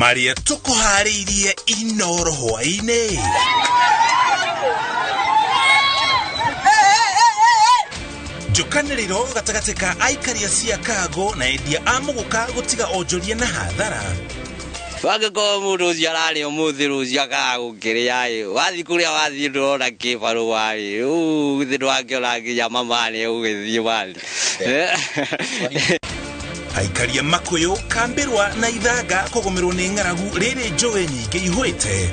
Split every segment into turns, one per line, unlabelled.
Marĩa tũkũharĩirie Inoro hwaĩ-inĩ. Njũkanĩrĩro gatagatĩ ka aikari a Siakago na endia a mũgũka gũtiga onjoria na hathara.
Wangĩkorwo mũndũ ũcio ararĩa ũmũthĩ rũciũ akaga gũkĩrĩa ĩ, wathiĩ kũrĩa wathiĩ ndũrona kĩbarũa ĩ, rĩu githĩ ndwakĩona nginya mama nĩ egũgĩthiĩ mani.
Aikaria Makũyũ, Kambĩrwa na Ithanga kũgũmĩrwo nĩ ng'aragu rĩrĩ njũĩ nyingĩ ihũĩte.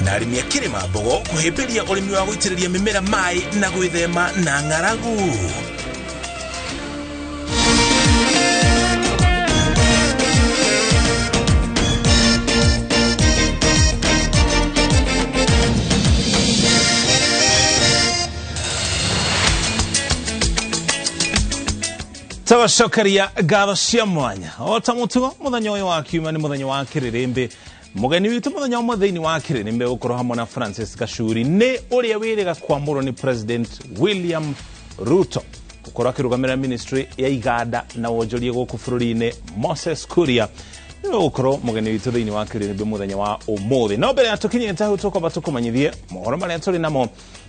Na arĩmi a Kĩrĩma Mbogo kũhĩmbĩria ũrĩmi wa gũitĩrĩria mĩmera maĩ na gwĩthema na ng'aragu.
Tũgacokeria ngatho cia mwanya o ta mũtugo mũthenya ũyũ wa kiumia nĩ mũthenya wa kĩrĩrĩmbĩ. Mũgeni witũ mũthenya ũmwe thĩinĩ wa kĩrĩrĩmbĩ gũkorwo hamwe na Francis Gachuri nĩ ũrĩa wĩrĩga kwamũrwo nĩ President William Ruto gũkorwo akĩrũgamĩrĩra ministry ya iganda na wonjoria gũkũ bũrũri-inĩ. Moses Kuria nĩwe gũkorwo mũgeni witũ thĩinĩ wa kĩrĩrĩmbĩ mũthenya wa ũmũthĩ. No mbere ya tũkinyĩte hau tũkwamba tũkũmenyithie mohoro marĩa tũrĩ namo.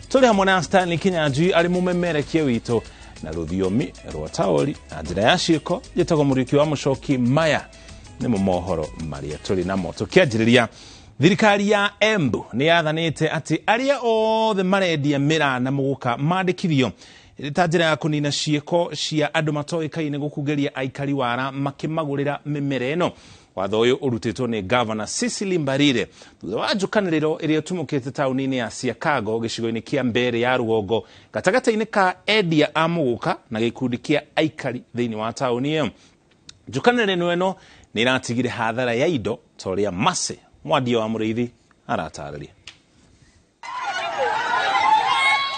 Tũrĩ hamwe na Stanley Kinyanjui arĩ mũmemerekia witũ na rũthiomi rwa taũri na njĩra ya ciĩko. Njĩtagwo Mũriũki wa Mũcoki. Maya nĩmo mohoro marĩa tũrĩ namo. Tũkĩanjĩrĩria, thirikari ya Embu nĩ yathanĩte atĩ arĩa othe marendia mĩraa na mũgũka mandĩkithio ta njĩra ya kũnina ciĩko cia andũ matoĩkaine gũkungeria aikari wara makĩmagũrĩra mĩmera ĩno. Watho ũyũ ũrutĩtwo nĩ Gavana Cecily Mbarire thutha wa njũkanĩrĩro ĩrĩa ĩtumũkĩte taũni-inĩ ya Siakago gĩcigo-inĩ kĩa Mbere ya Rũgongo gatagatĩ-inĩ ka endia a mũgũka na gĩkundi kĩa aikari thĩinĩ wa taũni ĩyo. Njũkanĩrĩro ĩno nĩ ĩratigire hathara ya indo ta ũrĩa Mercy Mwandia wa Mũrĩithi aratarĩria.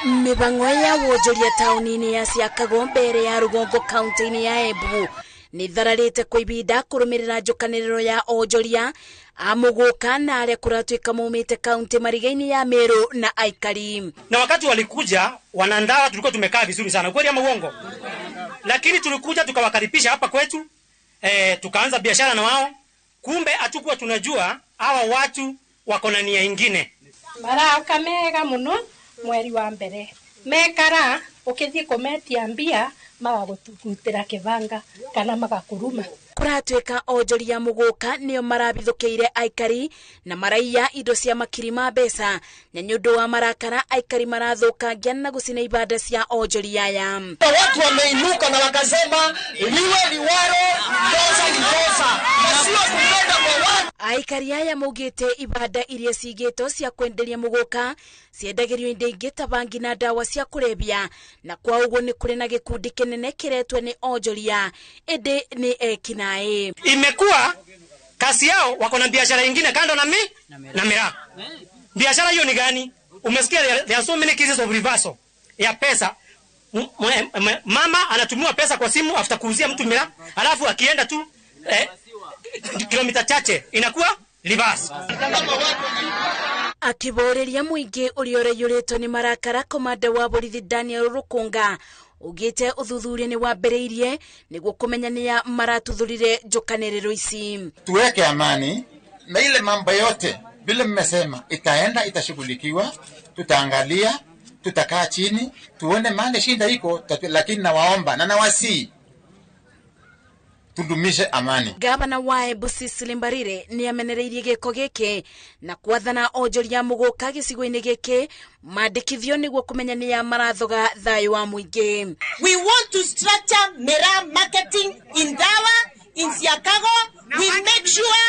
Mĩhang'o ya wonjoria taũni-inĩ ya Siakago Mbere ya Rũgongo kaunti-inĩ ya Embu nĩ thararĩte kwa ibinda kũrũmĩrĩra njũkanĩrĩro ya onjoria a mũgũka na arĩa kũratuĩka maumĩte kaunti mariga-inĩ ya Meru na aikari.
Na wakati walikuja wanandawa tulikuwa tumekaa vizuri sana, kweli ama uongo? Lakini tulikuja tukawakaribisha hapa kwetu, tukaanza biashara na wao. Kumbe hatukuwa tunajua hawa watu wako na nia ingine.
Marauka mega muno mweri wa mbere mekara ukithie kumetia mbia magagututira kibanga kana magakuruma.
Kũratuĩka onjoria mũgũka nĩo marabithũkĩire aikari na maraiya indo cia makiri ma mbeca, na nĩ ũndũ wa marakara aikari marathũkangia na gũcina ibanda cia onjoria aya.
Watu wameinuka na wakasema liwe liwaro, dosa ni dosa, na sio kupenda kwa watu.
Aikari aya maugĩte ibanda iria cigĩtwo cia kwenderia mũgũka ciendagĩrio indo ingĩ ta bangi na ndawa cia kũrebia, na kwa ũguo nĩ kũrĩ na gĩkundi kĩnene kĩretwo nĩ onjoria ĩndĩ nĩ ekinaĩ.
Imekuwa kasi yao wako na biashara ingine kando na na miraa. Biashara hiyo ni gani? Umesikia there are so many cases of reversal ya pesa. Mama anatumiwa pesa kwa simu after kuuzia mtu miraa, alafu akienda tu kilomita chache inakuwa reverse.
Akiboreria muingi uria ũraiyũrĩtwo nĩ marakara, komanda wa borithi Daniel Rukunga ugĩte ũthuthuria nĩ wambĩrĩirie nĩguo kũmenya nĩa maratuthũrire njũkanĩrĩro ici.
Tuweke amani na ile mambo yote vile mmesema itaenda, itashughulikiwa, tutaangalia, tutakaa chini tuone mahali shida iko, lakini nawaomba na nawasihi tudumishe amani.
Gavana wa Embu Cecily Mbarire nĩ amenereirie gĩko gĩkĩ na kwathana onjoria mũgũka gĩcigo-inĩ gĩkĩ mandĩkithio nĩguo kũmenya nĩa marathoga thayũ wa mũingĩ.
We want to structure miraa marketing in Dawa, in Siakago. We make sure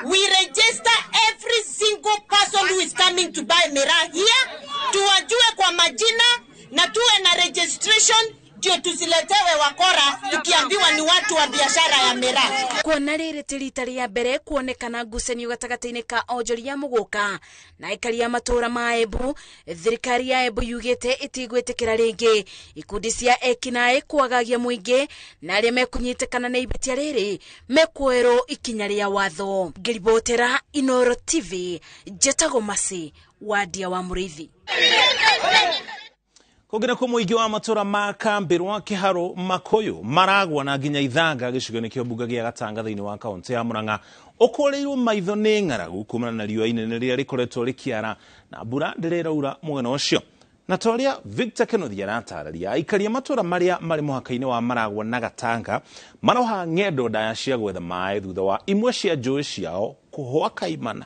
we register every single person who is coming to buy miraa here. Tuwajue kwa majina na tuwe na registration ndio tusiletewe wakora tukiambiwa ni watu wa biashara ya miraa.
Kuona rĩrĩ ti rita rĩa mbere kuonekana ngucanio gatagatĩ-inĩ ka onjoria mũgũka na aikari a matũũra ma Embu, thirikari ya Embu yugĩte ĩtigwĩtĩkĩra rĩngĩ ikundi cia ekinaĩ kwagagia mũingĩ na arĩa mekũnyitĩkana na ihĩtia rĩrĩ mekuoerwo ikinya rĩa watho. Ngĩribotera Inoro TV, njĩtagwo Mercy Wandia wa Mũrĩithi.
Kũngĩ nakuo mũingĩ wa matũra ma Kambĩrwa, Kĩharũ, Makũyũ, Maragwa na nginya Ithanga gĩcigo-inĩ kĩa mbunge gĩa Gatanga thĩinĩ wa kaũntĩ ya Murang'a ũkũrĩirwo maitho nĩ ng'aragu kumana na riũa inene rĩrĩa rĩkoretwo rĩkĩara na mbura ndĩrĩ ĩraura mwena ũcio. Na ta ũrĩa Victor Kenothi aratarĩria, aikari a matũra marĩa marĩ mũhaka-inĩ wa Maragwa na Gatanga maroha ng'endo ndaya cia gwetha maĩ thutha wa imwe cia njũĩ ciao kũhũa kaimana.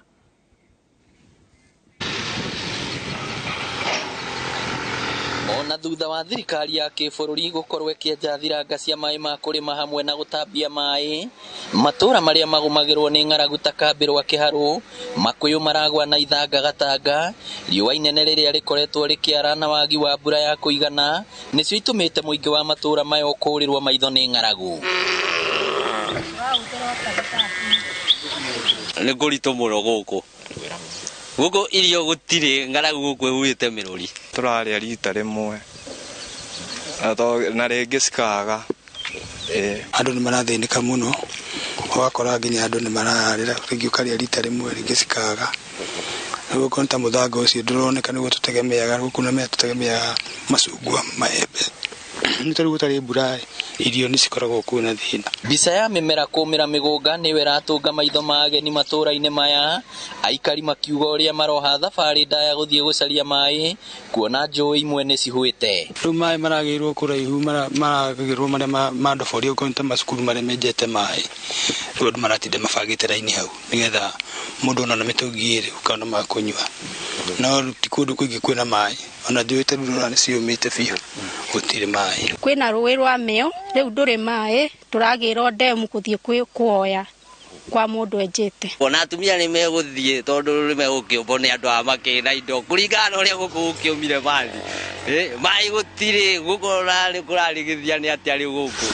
Ona thutha wa thirikari ya kĩbũrũri gũkorwo ĩkĩenja thiranga cia maĩ ma kũrĩma hamwe na gũtambia maĩ, matũra marĩa magũmagĩrwo nĩ ng'aragu ta Kambĩrwa, Kĩharũ, Makũyũ, Maragwa na Ithanga Gatanga, riũa inene rĩrĩa rĩkoretwo rĩkĩara na wagi wa mbura ya kũigana nĩcio itũmĩte mũingĩ wa matũra maya ũkũrĩrwo maitho nĩ ng'aragu.
Nĩ kũritũ mũno gũkũ. Gũkũ irio gũtirĩ, ng'aragu gũkũ ĩhuĩte mĩrũri.
Tũrarĩa rita rĩmwe na rĩngĩ cikaga.
Andũ nĩ marathĩnĩka mũno, ũgakora nginya andũ nĩ mararĩra, rĩngĩ ũkarĩa rita rĩmwe rĩngĩ cikaga. Rĩu okorwo nĩ ta mũthanga ũcio ndũroneka nĩguo tũtegemeaga, gũkũ na mea tũtegemeaga macungwa, maembe. Nĩ ta rĩu gũtarĩ mbura, irio nĩ cikoragwo kuo na thĩna.
Mbica ya mĩmera kũmĩra mĩgũnga nĩyo ĩratũnga maitho ma ageni matũra-inĩ maya, aikari makiuga ũrĩa maroha thabarĩ ndaya gũthiĩ gũcaria maĩ, kuona njũĩ imwe nĩ cihũĩte.
Rĩu maĩ maragĩrwo kũraihu, maragĩrwo marĩa ma ndobori, okorwo nĩ ta macukuru marĩa menjete maĩ. Rĩu andũ maratinda mabangĩte raini hau, nĩgetha mũndũ ona na mĩtũngi ĩrĩ ũkona ma kũnyua. No ti kũndũ kũingĩ kwĩna maĩ, ona njũĩ ta rĩu ũrona nĩ ciũmĩte biũ, gũtirĩ maĩ.
Kwĩna rũĩ rwa Mĩũ, rĩu ndũrĩ maĩ, tũragĩrwo ndemu gũthiĩ kuoya kwa mũndũ enjete.
Ona atumia nĩ megũthiĩ tondũ nĩ megũkĩũmbwo nĩ andũ a makĩna indo kũringana na ũrĩa gũkũ gũkĩũmire maĩ. Maĩ gũtirĩ, gũkũ kũrarĩgithia nĩ atĩa rĩu gũkũ.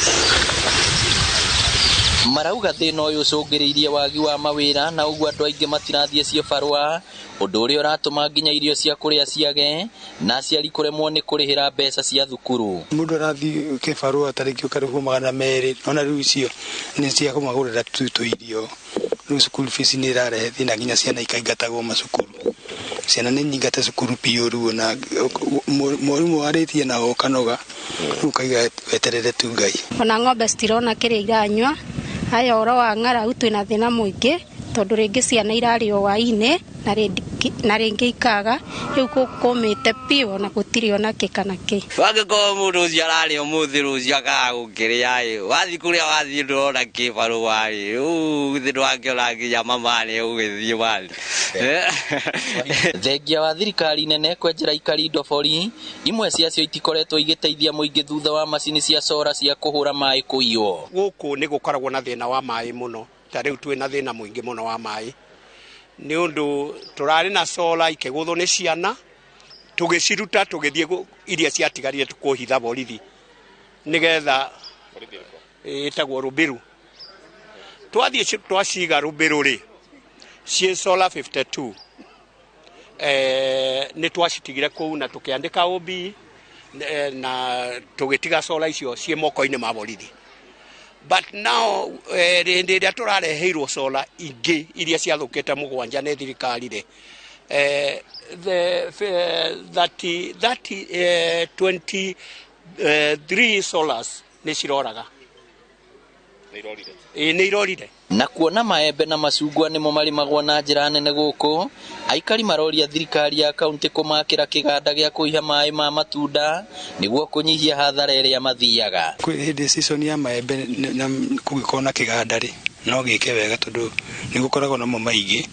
Marauga thĩna ũyũ ũcũngĩrĩirie wagi wa mawĩra na ũguo andũ aingĩ matirathiĩ ciĩbarũa, ũndũ ũrĩa ũratũma nginya irio cia kũrĩa ciage na aciari kũremwo nĩ kũrĩhĩra mbeca cia thukuru.
Mũndũ arathiĩ kĩbarũa ta rĩngĩ ũkarĩhwo 200, ona rĩu icio nĩ cia kũmagũrĩra tu tũirio. Rĩu school fees nĩ ĩrarehe thĩna nginya ciana ikaingatagwo macukuru. Ciana nĩ nyingate cukuru biũ rĩu ona mwarimũ warĩtie nao ũkanoga, rĩu ũkaiga weterere tu Ngai.
Ona ng'ombe citirona kĩrĩa iranyua. Haya ũhoro wa ng'aragu twĩna thĩna mũingĩ tondũ rĩngĩ ciana irarĩo hwaĩ-inĩ na rĩngĩ ikaga, rĩu kũmĩte biũ na gũtirĩ ona kĩ kana kĩ.
Wangĩkorwo mũndũ ũcio ararĩa ũmũthĩ rũciũ akaga gũkĩrĩa ĩ, wathiĩ kũrĩa wathiĩ ndũrona kĩbarũa ĩ, rĩu githĩ ndwakĩona nginya mama nĩ egũgĩthiĩ mani.
Thengia wa thirikari nene kwenjera aikari ndobori, imwe ciacio itikoretwo igĩteithia mũingĩ thutha wa macini cia cora cia kũhũra maĩ kũiywo.
Gũkũ nĩ gũkoragwo na thĩna wa maĩ mũno, ta rĩu twĩna thĩna mũingĩ mũno wa maĩ. Nĩ ũndũ tũrarĩ na sola ikĩgũthwo nĩ ciana, tũgĩciruta tũgĩthiĩ iria ciatigarire kũhitha borithi nĩgetha ĩtagwo Rũbĩru. Twathiĩ twaciga Rũbĩru rĩ, ciĩ sola 52 nĩ twacitigire kũu na tũkĩandĩka OB na tũgĩtiga sola icio ciĩ moko-inĩ ma borithi. But now hĩndĩ ĩrĩa tũrareheirwo sola ingĩ iria ciathũkĩte mũgwanja nĩ thirikari rĩ, the 23 solars nĩ ciroraga. Nĩ irorire.
Na kuona maembe na macungwa nĩmo marĩmagwo na njĩra nene gũkũ, aikari maroria thirikari ya kaunti kũmakĩra kĩganda gĩa kũiha maĩ ma matunda nĩguo kũnyihia hathara ĩrĩa mathiaga.
Kwĩ hĩndĩ season ya maembe na kũngĩkorwo na kĩganda rĩ, no gĩke wega tondũ nĩ gũkoragwo namo maingĩ.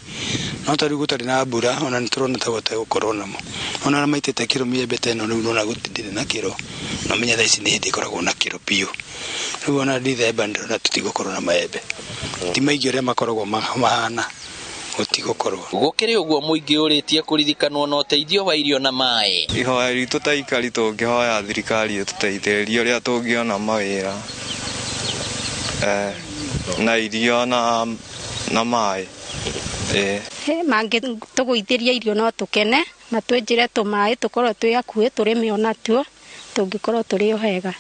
No ta rĩu gũtarĩ na mbura ona nĩ tũrona ta gũtegũkorwo namo. Ona arĩa maitĩte kĩro mĩembe ta ĩno rĩu nona gũtirĩ na kĩro, no menya thaa ici nĩ hĩndĩ ĩkoragwo na kĩro biũ. Rĩu ona Dithemba ndĩrona tũtigũkorwo na maembe. Ti maingĩ ũrĩa makoragwo mahana, gũtigũkorwo.
Gũkĩrĩ ũguo mũingĩ ũrĩtie kũririkanwo na ũteithio wa irio na maĩ.
Ihoya ritũ ta aikari tũngĩhoya thirikari ĩtũteithĩrĩrie ũrĩa tũngĩona mawĩra na irio na maĩ.
Mangĩtũgũithĩria irio no tũkene, matwĩnjĩre tũmaĩ tũkorwo twĩ hakuhĩ tũrĩme onatuo, tũngĩkorwo tũrĩ o hega.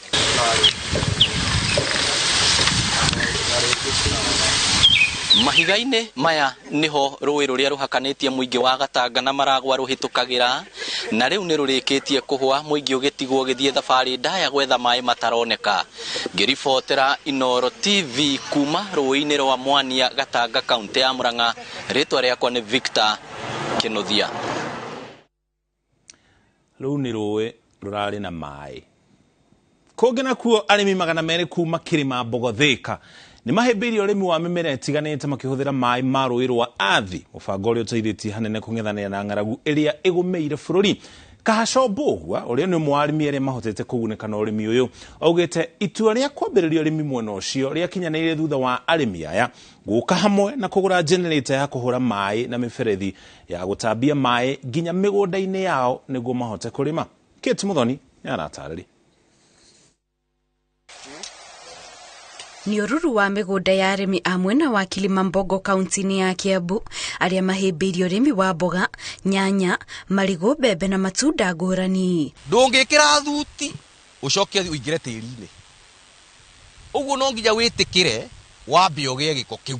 Mahiga-inĩ maya niho rũĩ rũrĩa rũhakanĩtie mũingĩ wa Gatanga na Maragwa rũhĩtũkagĩra, na rĩu nĩ rũrĩkĩtie kũhwa, mũingĩ ũgĩtigwo ũgĩthiĩ thabarĩ ndaya gwetha maĩ mataroneka. Ngĩribotera Inooro TV kuma rũĩ-inĩ rwa Mwania, Gatanga, kaũntĩ ya Murang'a, rĩtwa rĩakwa nĩ Victor Kĩnuthia.
Rũu nĩ rũĩ rũrarĩ na maĩ. Kũngĩ nakuo arĩmi 200 kuma Kĩrĩma Mbogo Thĩka nĩ mahĩmbĩirie ũrĩmi wa mĩmera ĩtiganĩte makĩhũthĩra maĩ ma rũĩ rwa Athi, mũbango ũrĩa ũteithĩtie hanene kũng'ethanĩra na ng'aragu ĩrĩa ĩgũmĩire bũrũri. Kahaco Mbũgua, ũrĩa nĩ ũmwe wa arĩmi arĩa mahotete kũgunĩka na ũrĩmi ũyũ, augĩte itua rĩa kwambĩrĩria ũrĩmi mwena ũcio rĩakinyanĩire thutha wa arĩmi aya gũka hamwe na kũgũra generator ya kũhũra maĩ na mĩberethi ya gũtambia maĩ nginya mĩgũnda-inĩ yao nĩguo mahote kũrĩma. Kate Muthoni nĩ aratarĩria.
Nĩ ũruru wa mĩgũnda ya arĩmi a mwena wa Kilimambogo kaunti-inĩ ya Kiambu arĩa mahĩmbĩirie ũrĩmi wa mboga, nyanya, marigũ, mbembe na matunda ngũrani.
Ndũngĩkĩra thuti ũcoke ũingĩre tĩri-inĩ, ũguo no nginya wĩtĩkĩre wambe ũgĩe gĩko kĩu,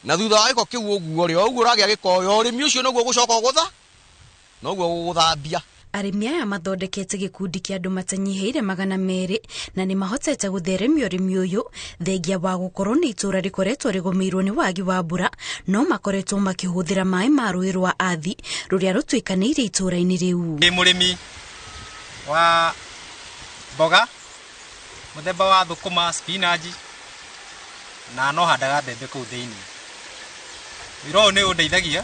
na thutha wa gĩko kĩu ũguo rĩ, o ũguo ũragĩa gĩko, ũrĩmi ũcio noguo ũgũcoka ũgũtha, noguo ũgũthambia.
Arĩmi aya mathondekete gĩkundi kĩa andũ matanyihĩire 200 na nĩ mahotete gũtheremia ũrĩmi ũyũ thengia wa gũkorwo nĩ itũũra rĩkoretwo rĩgũmĩirwo nĩ wagi wa mbura, no makoretwo makĩhũthĩra maĩ ma rũĩ rwa Athi rũrĩa rũtuĩkanĩirie itũũra-inĩ rĩu.
Ndĩ mũrĩmi wa mboga mũthemba wa thũkũma, spinach, na no handaga mbembe kũu thĩinĩ. Wĩra ũyũ nĩ ũndeithagia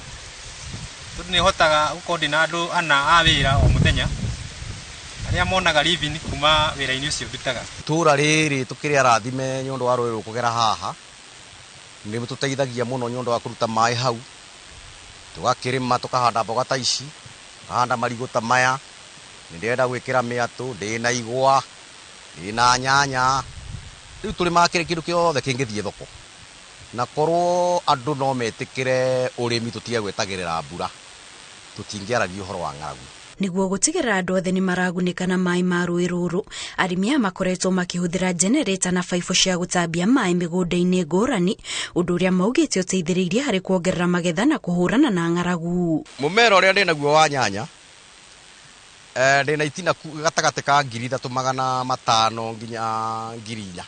tondũ nĩ hotaga gũkorwo ndĩna andũ ana a wĩra o mũthenya arĩa monaga living kuma wĩra-inĩ ũcio ndutaga.
Itũũra rĩrĩ tũkĩrĩ arathime nĩ ũndũ wa rũĩ rũkũgera haha, nĩ rũtũteithagia mũno nĩ ũndũ wa kũruta maĩ hau, tũgakĩrĩma, tũkahanda mboga ta ici, tũkahanda marigũ ta maya. Nĩ ndĩrenda gwĩkĩra mĩatũ, ndĩna igwa, ndĩna nyanya, rĩu tũrĩmaga kĩndũ kĩothe kĩngĩthiĩ thoko, na korwo andũ no metĩkĩre ũrĩmi tũtige gwetagĩrĩra mbura, tũtingĩaragia ũhoro wa ng'aragu.
Nĩguo gũtigĩrĩra andũ othe nĩ maragunĩka na maĩ ma rũĩ rũrũ, arĩmi aya makoretwo makĩhũthĩra generator na baibũ cia gũtambia maĩ mĩgũnda-inĩ ngũrani, ũndũ ũrĩa maugĩte ũteithĩrĩirie harĩ kuongerera magetha na kũhũrana na ng'aragu.
Mũmera ũrĩa ndĩnaguo wa nyanya, ndĩna itina gatagatĩ ka 3,500 nginya 4,000.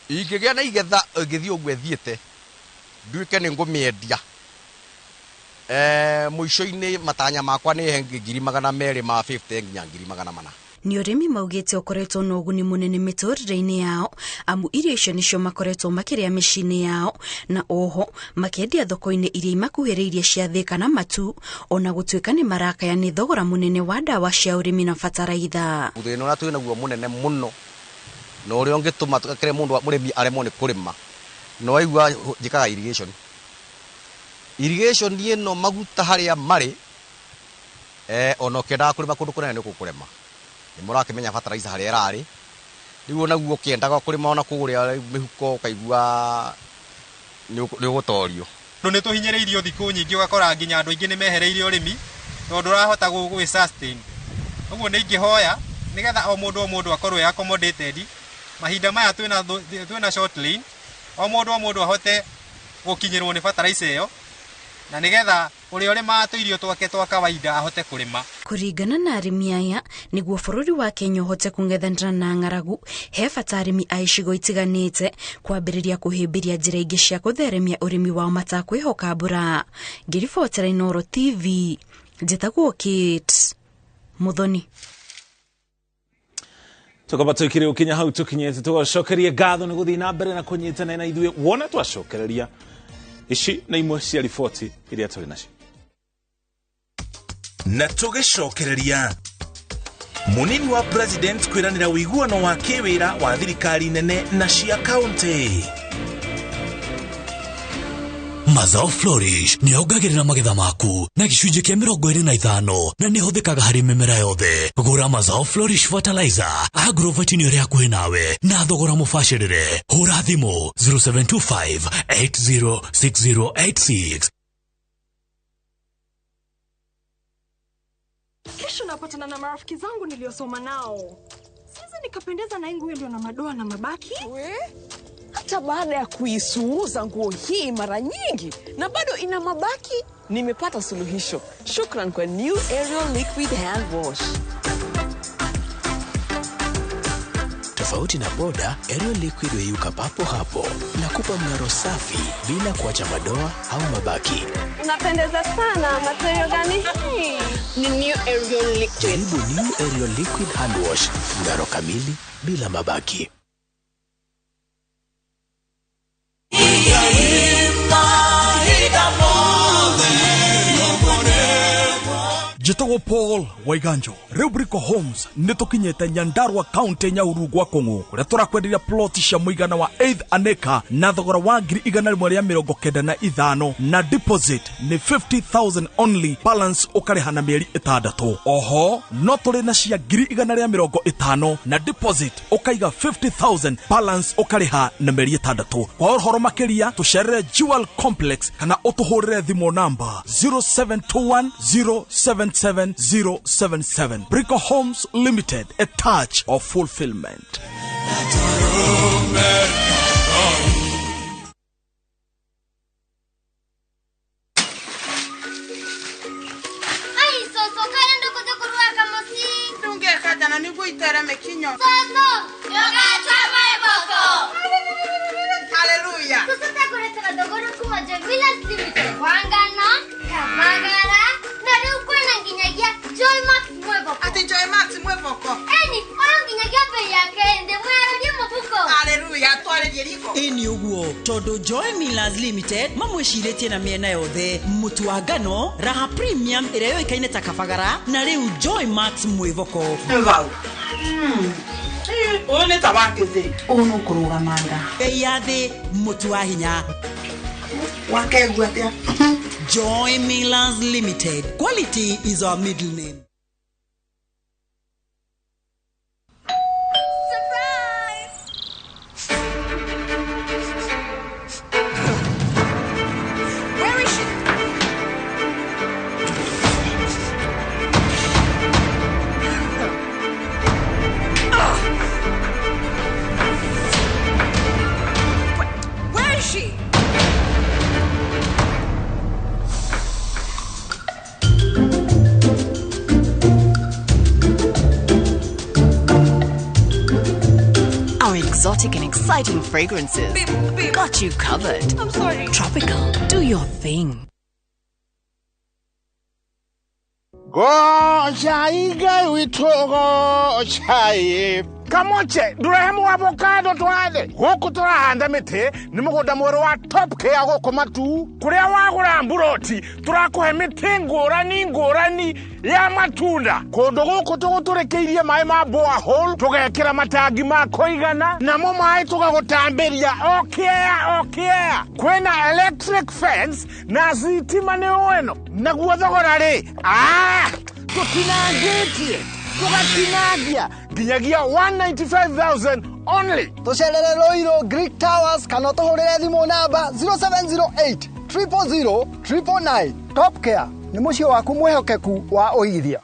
Ingĩgĩa na igetha ĩngĩthiĩ ũguo ĩthiĩte, nduĩke nĩ ngũmĩendia, mũico-inĩ matanya makwa nĩ he 250,000 nginya 400,000.
Nĩ ũrĩmi maugĩte ũkoretwo na ũguni mũnene mĩtũrĩre-inĩ yao, amu irio icio nĩcio makoretwo makĩrĩa mĩciĩ-inĩ yao, na oho makĩendia thoko-inĩ iria imakuhĩrĩirie cia Thĩka na Matu, ona gũtuĩka nĩ marakaya nĩ thogora mũnene wa ndawa cia ũrĩmi na bataraitha.
Thĩna ũrĩa twĩ naguo mũnene mũno na ũrĩa ũngĩtũma kĩrĩa mũndũ mũrĩmi aremwo nĩ kũrĩma, no waigua njĩkaga irrigation. Irrigation ĩno maguta harĩa marĩ, ona ũkĩendaga kũrĩma kũndũ kũnene nĩ ũkũrema. Nĩ mũrakĩmenya fertilizer harĩa ĩrarĩ, rĩu onaguo ũkĩendaga kũrĩma ona kũrĩa mĩhuko ũkaigua nĩ ũgũtorio.
Tondũ nĩ tũhinyĩrĩirio thikũ nyingĩ, ũgakora nginya andũ aingĩ nĩ mehereirie ũrĩmi tondũ ndũrahota gwĩ sustain. Ũguo nĩ ingĩhoya nĩgetha o mũndũ akorwo e accommodated. Mahinda maya twĩna short lane, o mũndũ ahote gũkinyĩrwo nĩ fertilizer ĩyo, na nĩgetha ũrĩa ũrĩmaga tũirio twake twa kawaida ahote kũrĩma.
Kũringana na arĩmi aya, nĩguo bũrũri wa Kenya ũhote kũng'ethanĩra na ng'aragu, he bata arĩmi a icigo itiganĩte kwambĩrĩria kũhĩmbĩria njĩra ingĩ cia kũtheremia ũrĩmi wao matakwĩhoka mbura. Ngĩribotera Inooro TV, njĩtagwo Kate Muthoni.
Tukaba tukiri ukinya hau tukinyete tugacokerie ngatho nĩ gũthiĩ na mbere na kũnyitana na ithuĩ wona twacokereria ici na imwe cia riboti iria tũrĩ nacio.
Na tũgĩcokereria munini wa president kwĩranĩra ũiguano wa kĩwĩra wa thirikari nene na cia kaunti.
Mazao Flourish nĩ yongagĩrĩra magetha maku na gĩcunjĩ kĩa 25 na nĩ ĩhũthĩkaga harĩ mĩmera yothe. Gũra Mazao Flourish Fertilizer agrovet-inĩ ũrĩa hakuhĩ nawe na thogora mũbacĩrĩre. Hũra thimũ 0725 806086.
Kesho napatana na marafiki zangu niliosoma nao. Siwezi nikapendeza na nguo ndio na madoa na mabaki. We?
Hata baada ya kuisuuza nguo hii mara nyingi na bado ina mabaki, nimepata suluhisho. Shukran kwa New Ariel Liquid Hand Wash.
Tofauti na boda, Ariel Liquid huyeyuka papo hapo na kupa mng'aro safi bila kuacha madoa au mabaki.
Unapendeza sana. Material gani hii?
Ni New Ariel Liquid.
Jaribu New Ariel Liquid Hand Wash, mng'aro kamili bila mabaki.
Njĩtagwo Paul Waiganjo. Rĩu Brico Homes nĩ tũkinyĩte Nyandarua County, Nyahururu gwa Kũng'ũ, kũrĩa tũrakwenderia plot cia mũigana wa 8 an acre na thogora wa 195,000, na deposit nĩ 50,000 only, balance ũkarĩha na mĩeri 6. Oho no tũrĩ na cia 150,000 na deposit ũkaiga 50,000, balance ũkarĩha na mĩeri 6. Kwa ũhoro makĩria tũcerere Jewel Complex kana ũtũhũrĩre thimũ namba 0721 077 077. Brico Homes Limited, a touch of fulfillment.
Ai, soso, kana ndokuza kurwaka musi.
Ndungekatana niguitera mekinyo.
Soso, yogatwa maeboko.
Haleluya.
Soso takuretera dogoro kuma Joy Millers Limited. Wangana, Kavagara, na riu kwena nginyagia Joy Max Mwevoko.
Ati Joy Max Mwevoko.
Eni, oyo nginyagia bei yake ende mwerarie mubuko.
Haleluya, twarĩrie riko.
Ĩni ũguo tondũ Joy Millers Limited mamwĩcirĩtie na mĩena yothe, mũtu wa ngano Raha Premium ĩrĩa yũĩkaine ta Kabagara, na rĩu Joy Max Mwĩvoko.
Vau. Ũyũ nĩ ta wa kĩthĩi.
Ũyũ nũkũrũgama nda. Bei ya thĩ, mũtu wa hinya.
Wakegua atĩa?
Joy Millers Limited. Quality is our middle name.
Surprise!
Where is she? Where is she?
Our exotic and exciting fragrances got you covered.
I'm sorry.
Tropical, do your thing.
Goca Ngai witũ, gocai kamoche ndũrehe avocado twathe gũkũ tũrahanda mĩtĩ nĩ mũgũnda mwerũ wa Top Care gũkũ Matu, kũrĩa wagũra mburoti tũrakũhe mĩtĩ ngũrani ngũrani ya matunda. Kũndũ gũkũ tũgũtũrĩkĩirie maĩ ma borehole, tũgekĩra matangi ma kũigana, namo maĩ tũgagũtambĩria o kĩea o kĩea. Kwĩna electric fence na thitima nĩ weno, naguo thogora rĩ tũtinangĩtie tũgatinangia nginyagia 195,000 only.
Tũcerere Ruiru Greek Towers kana ũtũhũrĩre thimũ namba 0708 000 999. Top Care nĩ mũciĩ waku mwĩhokeku wa ũigithia.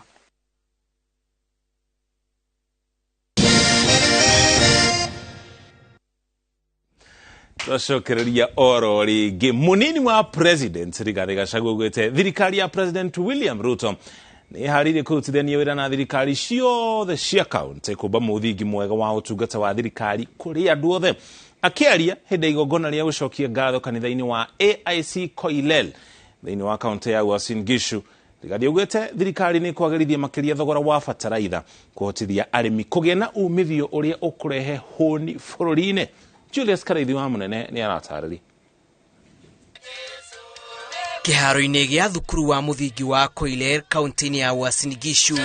Twacokereria oro rĩngĩ. Mũnini wa president Rigathĩ Gachagua augĩte thirikari ya President William Ruto nĩ ĩharĩirie kũrutithania wĩra na thirikari ciothe cia kaunti kũmba mũthingi mwega wa ũtungata wa thirikari kũrĩ andũ othe. Akĩaria hĩndĩ ya igongona rĩa gũcokia ngatho kanitha-inĩ wa AIC Koilel thĩinĩ wa kaunti ya Uasin Gishu, Rigathĩ augĩte thirikari nĩ kwagĩrithia makĩria thogora wa bataraitha kũhotithia arĩmi kũgĩa na umithio ũrĩa ũkũrehe hũni bũrũri-inĩ. Julius Karaithi wa Mũnene nĩ aratarĩria.
Kĩharo-inĩ gĩa thukuru wa mũthingi wa Koiler kaunti-inĩ ya Uasin Gishu,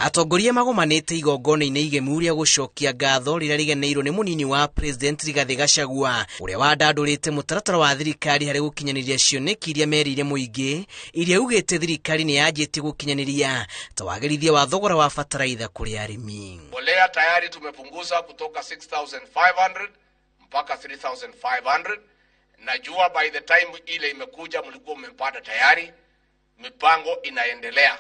atongoria magomanĩte igongona-inĩ igemu rĩa gũcokia ngatho rĩrĩa rĩgeneirwo nĩ mũnini wa President Rigathĩ Gachagua, ũrĩa wandandũrĩte mũtaratara wa thirikari harĩ gũkinyanĩria cioneki iria merĩire mũingĩ, iria augĩte thirikari nĩ yanjĩtie gũkinyanĩria ta wagĩrithia wa thogora wa bataraitha kũrĩ arĩmi.
Mbolea tayari tumepunguza kutoka 6,500 mpaka 3,500. Najua by the time ile imekuja mlikuwa mmepata tayari. Mipango inaendelea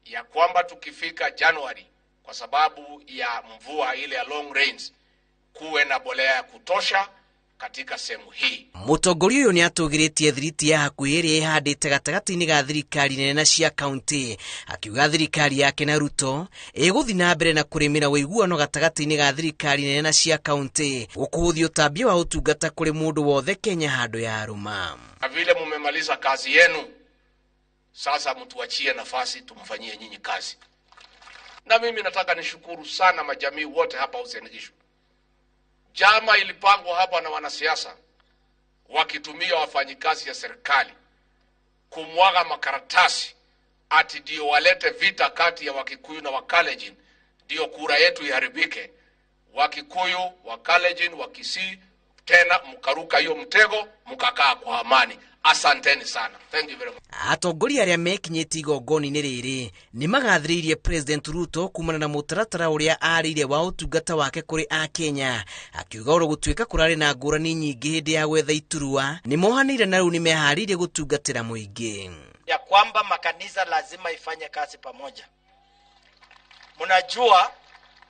ya kwamba tukifika January, kwa sababu ya mvua ile ya long rains, kuwe na bolea ya kutosha katika sehemu hii.
Mũtongoria ũyũ nĩ atũgĩrĩtie thiriti ya hakuhĩ ĩrĩa ĩhandĩte gatagatĩ-inĩ ga thirikari nene na cia kaunti, akiuga thirikari yake na Ruto ĩgũthiĩ na mbere na kũrĩmĩra ũiguano gatagatĩ-inĩ ga thirikari nene na cia kaunti gũkũhũthia ũtambia wa ũtungata kũrĩ mũndũ wothe Kenya handũ ya rũma.
Na vile mumemaliza kazi yenu, sasa mtuachie nafasi tumfanyie nyinyi kazi. Na mimi nataka nishukuru sana majamii wote hapa Uasin Gishu. Jama ilipangwa hapa na wanasiasa wakitumia wafanyikazi ya serikali kumwaga makaratasi ati ndio walete vita kati ya Wakikuyu na Wakalenjin, ndio kura yetu iharibike. Wakikuyu, Wakalenjin, Wakisii tena mkaruka hiyo mtego mkakaa kwa amani. Asanteni sana. Thank you very much.
Atongoria arĩa mekinyĩtie igongona-inĩ rĩrĩ nĩ magathĩrĩirie President Ruto kumana na mũtaratara ũrĩa arĩire wa ũtungata wake kũrĩ Akenya, akiuga oro gũtuĩka kũrarĩ na ngũrani nyingĩ hĩndĩ ya gwetha iturwa nĩ mohanĩire na rĩu nĩ meharĩirie gũtungatĩra mũingĩ.
Ya kwamba makanisa lazima ifanye kazi pamoja. Mnajua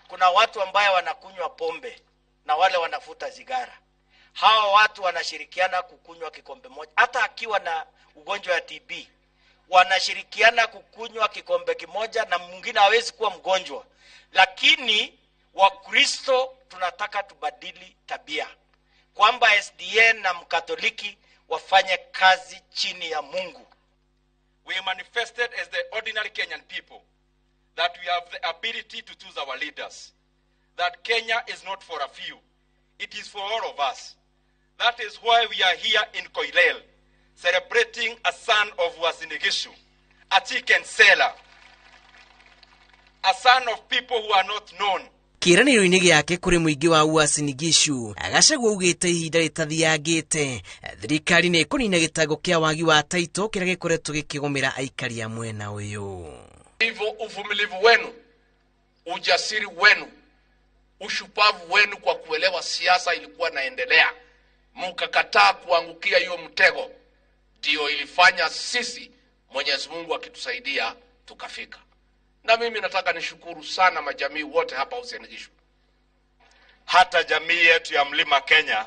kuna watu ambaye wanakunywa pombe na wale wanafuta zigara. Hawa watu wanashirikiana kukunywa kikombe moja. Hata akiwa na ugonjwa wa TB, wanashirikiana kukunywa kikombe kimoja na mwingine hawezi kuwa mgonjwa. Lakini Wakristo tunataka tubadili tabia. Kwamba SDN na Mkatoliki wafanye kazi chini ya Mungu.
We manifested as the ordinary Kenyan people that we have the ability to choose our leaders. That Kenya is not for a few. It is for all of us. That is why we are here in Koilel, celebrating a son of Uasin Gishu, a chicken seller, a son of people who are not known.
Kĩĩranĩro-inĩ gĩake kũrĩ mũingĩ wa Uasin Gishu, Gachagua augĩte ihinda rĩtathiangĩte thirikari nĩ ĩkũnina gĩtango kĩa wagi wa taito kĩrĩa gĩkoretwo gĩkĩgũmĩra aikari a mwena ũyũ.
Hivyo uvumilivu wenu, ujasiri wenu, ushupavu wenu kwa kuelewa siasa ilikuwa naendelea, mkakataa kuangukia hiyo mtego, ndio ilifanya sisi Mwenyezi Mungu akitusaidia tukafika. Na mimi nataka nishukuru sana majamii wote hapa Uasin Gishu.
Hata jamii yetu ya Mlima Kenya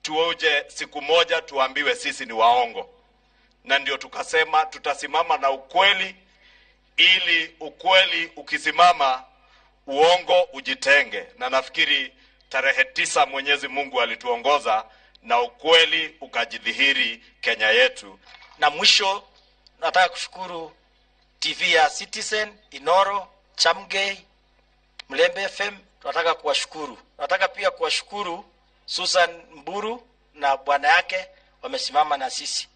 tuoje siku moja tuambiwe sisi ni waongo. Na ndio tukasema tutasimama na ukweli, ili ukweli ukisimama uongo ujitenge. Na nafikiri tarehe 9 Mwenyezi Mungu alituongoza na ukweli ukajidhihiri Kenya yetu.
Na mwisho nataka kushukuru TV ya Citizen, Inoro, Chamgei, Mlembe FM. Tunataka kuwashukuru. Nataka pia kuwashukuru Susan Mburu na bwana yake, wamesimama na sisi.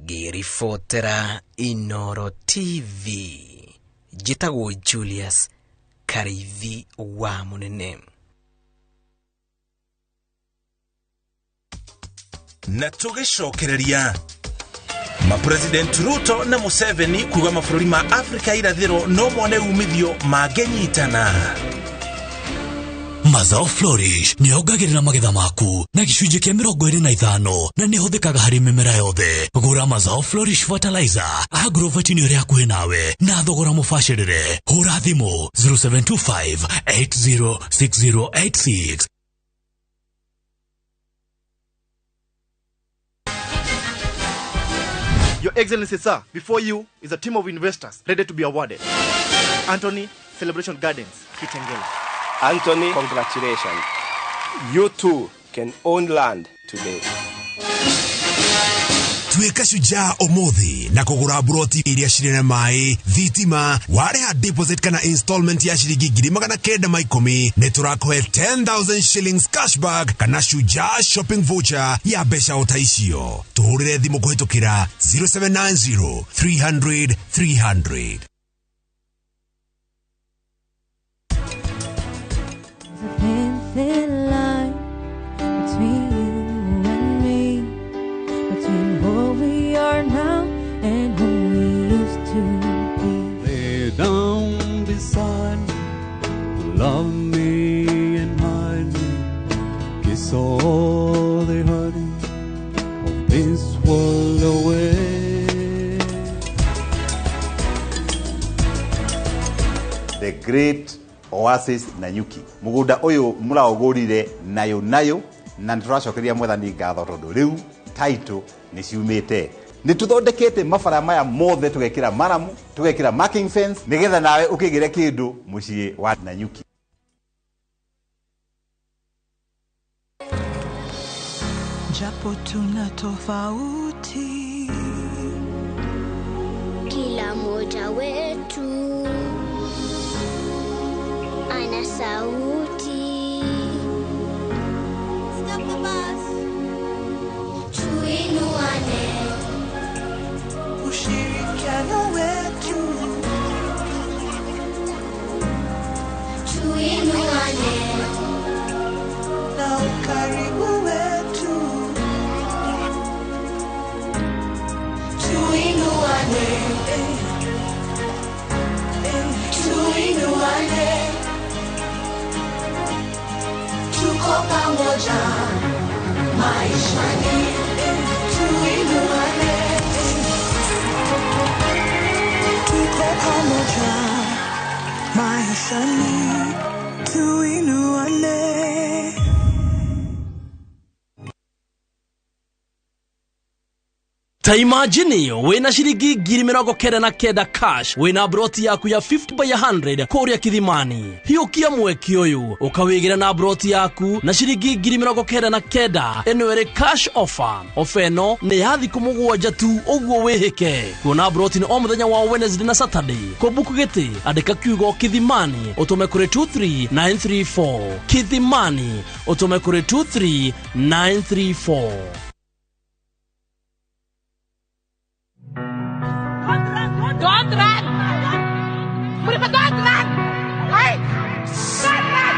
Ngĩribotera Inoro TV, njĩtagwo Julius Karithi wa Munene.
Na tũgĩcokereria Mapresident Ruto na Museveni kuga mabũrũri ma Afrika irathĩro no mone umithio mangĩnyitana.
Mazao Flourish nĩ yongagĩrĩra magetha maku na gĩcunjĩ kĩa 25 na nĩ ĩhũthĩkaga harĩ mĩmera yothe. Gũra Mazao Flourish Fertilizer Agrovet-inĩ ĩrĩa hakuhĩ nawe na thogora mũbacĩrĩre. Hũra thimũ 0725 806086.
Your Excellency, sir, before you is a team of investors ready to be awarded. Anthony, Celebration Gardens, Kitengela.
Anthony, congratulations. You too can own land today.
Tuĩka shujaa ũmũthĩ na kũgũra buroti iria cirĩ na maĩ, thitima, warĩha deposit kana installment ya ciringi 910 nĩ tũrakũhe 10,000 shillings cashback kana shujaa shopping voucher ya mbeca o ta icio. Tũhũrĩre thimũ kũhĩtũkĩra 0790 300 300.
Thin line between you and me, between who we are now and who we used to be.
Lay down beside me, love me and hide me, kiss all the hurting of this world away.
The great
Oasis Nanyuki. Mũgũnda ũyũ mũraũgũrire nayo nayo na nĩ tũracokeria mwathani ngatho tondũ rĩu title nĩ ciumĩte. Nĩ tũthondekete mabara maya mothe, tũgekĩra maramu, tũgekĩra marking fence nĩgetha nawe ũkĩgĩre kĩndũ mũciĩ wa Nanyuki.
Japo tuna tofauti,
kila mmoja wetu ana sauti. Stop the bus. Tuinuane,
ushirikiano wetu,
tuinuane
na ukaribu wetu, tuinuane, tuinuane, tuko pamoja maishani, tuinuane, tuko pamoja maishani, tuinuane.
Ta imagine wina ciringi 99,000 cash wina broti yaku ya 50 by 100 kuria Kithimani. Hiukia mweke uyu ukawigira na broti yaku na ciringi 99,000 ino iri cash offer. Ofa ino ni ya thiku 7 tu uguo wihike. Kuona broti ni o muthenya wa Wednesday na Saturday. Kubuku giti andika kiugo Kithimani utume kuri 23934. Kithimani utume kuri 23934.
Don't run! Murifa, don't run! Hey! Don't run!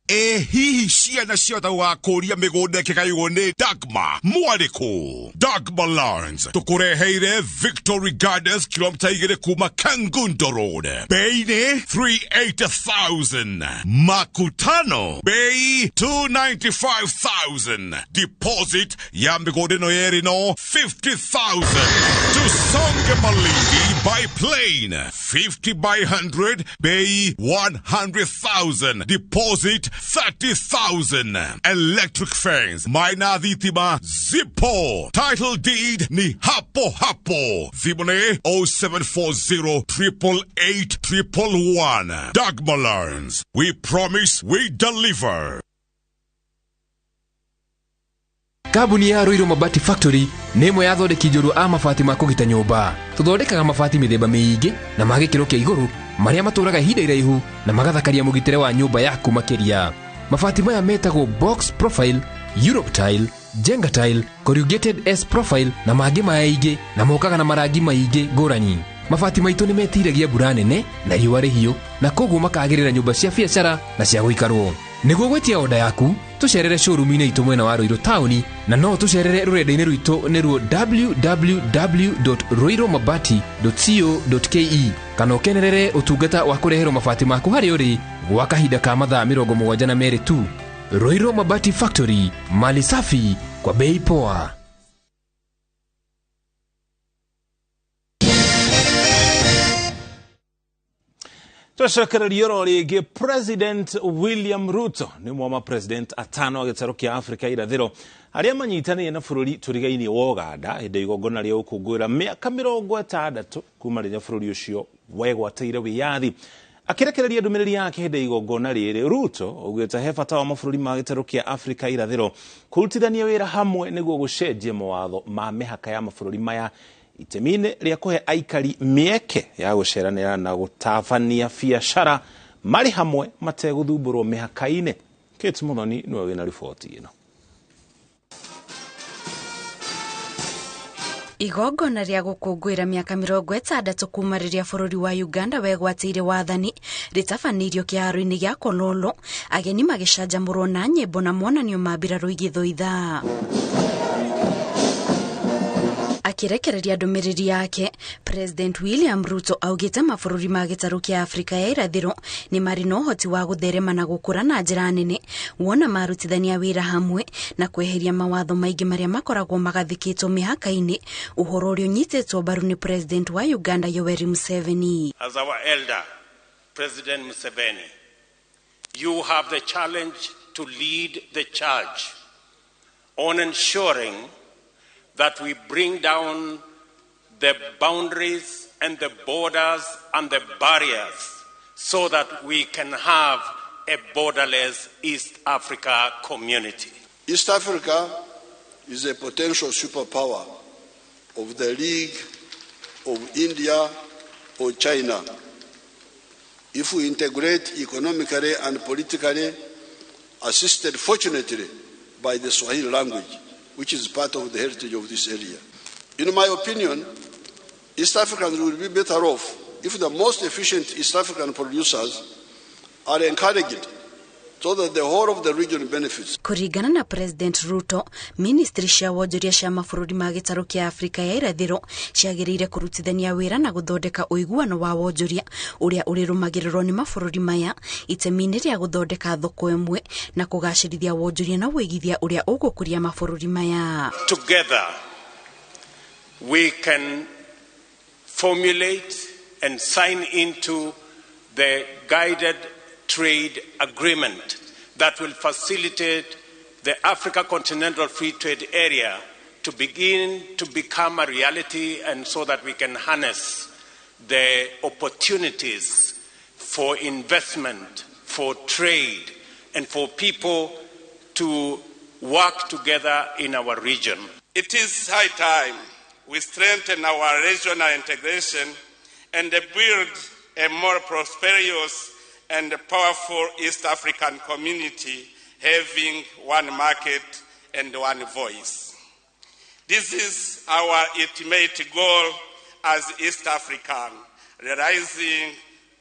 E hihi ciana ciothe gũgakũria mĩgũnda ĩkĩgaywo nĩ Dagma mwarĩkũ. Dagma Lands tũkũreheire Victory Gardens kilomita 2 kuma Kangundo Road, bei nĩ 380,000, makutano bei 295,000, deposit ya mĩgũnda ĩno yerĩ no 50,000. Tusonge Malindi by plane 50 by 100 bei 100,000, deposit 30,000. Electric fence, maina thitima zipo, title deed ni hapo hapo. Thimũ 0740 888 111. Dagma Lands, we promise we deliver.
Kambuni ya Ruiru Mabati Factory nĩ ĩmwe ya athondeki njorua a mabati ma kũgita nyũmba. Tũthondekaga mabati mĩthemba mĩingĩ na ma gĩkĩro kĩa igũrũ marĩa matũraga ihinda iraihu na magathakaria mũgitĩre wa nyũmba yaku makĩria. Mabati maya metagwo box profile, Europe tile, Jenga tile, corrugated S profile na mangĩ maingĩ, na mokaga na marangi maingĩ ngũrani. Mabati maitũ nĩ metiragia mbura nene na riũa rĩhiũ, na koguo makagĩrĩra nyũmba cia biacara na cia gũikarwo. Nĩguo gwĩtia oda yaku, tũcerere showroom-inĩ itũ mwena wa Ruiru taũni, na no tũcerere rũrenda-inĩ rwitũ nĩruo www.ruirumabati.co.ke, kana ũkenerere ũtungata wa kũreherwo mabati maku harĩa ũrĩ gwa kahinda ka mathaa 72 tu. Ruiru Mabati Factory, mali safi kwa bei poa.
Twacokereria oro rĩngĩ, President William Ruto nĩ ũmwe wa mapresident atano a gĩtarũ kĩa Afrika irathĩro arĩa manyitanĩire na bũrũri tũrigainie wa Uganda hĩndĩ ya igongona rĩa gũkũngũĩra mĩaka 60 kuma rĩrĩa bũrũri ũcio wegwatĩire wĩyathi. Akĩrekereria ndũmĩrĩri yake hĩndĩ ya igongona rĩrĩ, Ruto augĩte he bata wa mabũrũri ma gĩtarũ kĩa Afrika irathĩro kũrutithania wĩra hamwe nĩguo gũcenjia mawatho ma mĩhaka ya mabũrũri maya itemi-inĩ rĩa kũhe aikari mĩeke ya gũceranĩra na gũtabania biacara marĩ hamwe mategũthumbũrwo mĩhaka-inĩ. Kate Muthoni nĩwe wĩna riboti ĩno.
Igongona rĩa gũkũngũĩra mĩaka 60 kuma rĩrĩa bũrũri wa Uganda wegwatĩire wathani rĩtabanĩirio kĩharo-inĩ gĩa Kololo, ageni magĩcanjamũrwo na nyĩmbo na monanio ma mbirarũ igĩthũitha. Akĩrekereria ndũmĩrĩri yake, President William Ruto augĩte mabũrũri ma gĩtarũ kĩa Afrika ya irathĩro nĩ marĩ na ũhoti wa gũtherema na gũkũra na njĩra nene wona marutithania wĩra hamwe na kweheria mawatho maingĩ marĩa makoragwo magathĩkĩtwo mĩhaka-inĩ, ũhoro ũrĩa ũnyitĩtwo mbaru nĩ President wa Uganda Yoweri Museveni.
As our elder, President Museveni, you have the challenge to lead the charge on ensuring that we bring down the boundaries and the borders and the barriers so that we can have a borderless East Africa community.
East Africa is a potential superpower of the League of India or China. If we integrate economically and politically, assisted fortunately by the Swahili language, which is part of the heritage of this area. In my opinion, East Africans will be better off if the most efficient East African producers are encouraged so that the whole of the region benefits.
Kũringana na President Ruto, ministry cia wonjoria cia mabũrũri ma gĩtarũ kĩa Afrika ya irathĩro ciagĩrĩire kũrutithania wĩra na gũthondeka ũiguano wa wonjoria ũrĩa ũrĩrũmagĩrĩrwo nĩ mabũrũri maya itemi-inĩ rĩa gũthondeka thoko ĩmwe na kũgacĩrithia wonjoria na ũigithia ũrĩa ũgũkũria mabũrũri maya.
Together, we can formulate and sign into the guided trade agreement that will facilitate the Africa Continental Free Trade Area to begin to become a reality, and so that we can harness the opportunities for investment, for trade, and for people to work together in our region.
It is high time we strengthen our regional integration and build a more prosperous and powerful East African community having one market and one voice. This is our ultimate goal as East African, realizing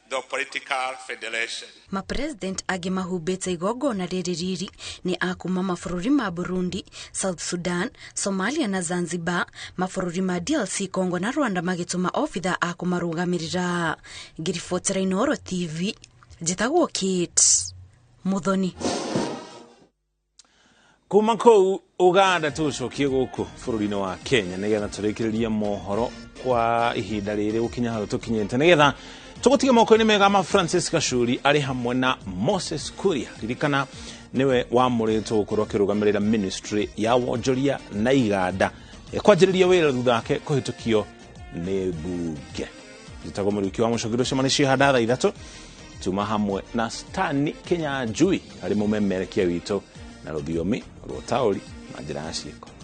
the political federation.
Mapresident angĩ mahumbĩte igongona rĩrĩ riri nĩ a kuma mabũrũri ma Burundi, South Sudan, Somalia na Zanzibar, mabũrũri ma DRC Congo na Rwanda magĩtũma obitha a kũmarũgamĩrĩra. Ngĩribotera Inooro TV, njĩtagwo Kate Muthoni.
Kuma kũu Uganda tũcokie gũkũ bũrũri-inĩ wa Kenya nĩgetha tũrĩkĩrĩrie mohoro kwa ihinda rĩrĩ gũkinya hau tũkinyĩte, nĩgetha tũgũtige moko-inĩ mega ma Francis Gachuri arĩ hamwe na Moses Kuria. Ririkana nĩwe wamũrĩtwo gũkorwo akĩrũgamĩrĩra ministry ya wonjoria na iganda kwanjĩrĩria wĩra thutha wake kũhĩtũkio nĩ mbunge. Njĩtagwo Mũriũki wa Mũcongeri, ũcemanie handa thaa 3 tuma hamwe na Stani Kinyanjui arĩ mũmemerekia witũ na rũthiomi rwa taũri na njĩra ya ciĩko.